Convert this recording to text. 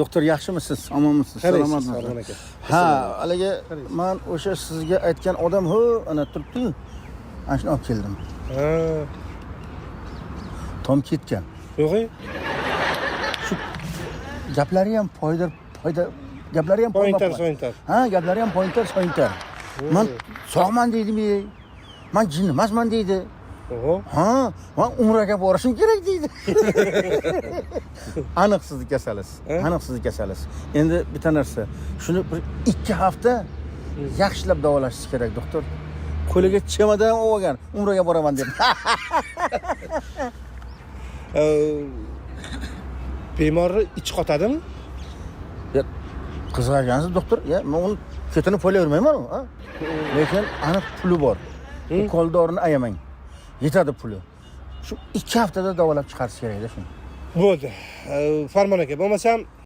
Doktor, yaxshimisiz, omonmisiz? Qaraysiz, Salomatmisiz? Farmon aka. Ha, haligi man o'sha sizga aytgan odam, ho, ana turibdi-yu. Ana shuni olib keldim. Ha, Tom ketgan. Yo'q. Gaplari ham poydar, poyda, gaplari ham Pointer, poyma-poy. sointer. Ha, gaplari ham pointer, sointer. Man sog'man deydimi? Man jin emasman deydi. Oho. Ha, man umraga borishim kerak deydi. Aniq sizni kasalisiz. Aniq sizni kasalisiz. Endi bitta narsa, shuni bir 2 hafta yaxshilab davolashingiz kerak, doktor. Qo'liga chemodan olgan, umraga boraman deb. Bemorni ichi qotadimi? Ya, qiziq ekansiz, doktor. Ya, men uni ketini poylayvermayman, ha? Lekin aniq puli bor. Ukol dorini ayamang. Yetadi puli. Shu 2 haftada davolab chiqarish kerakda shuni. Bo'ldi. Farmon aka, bo'lmasam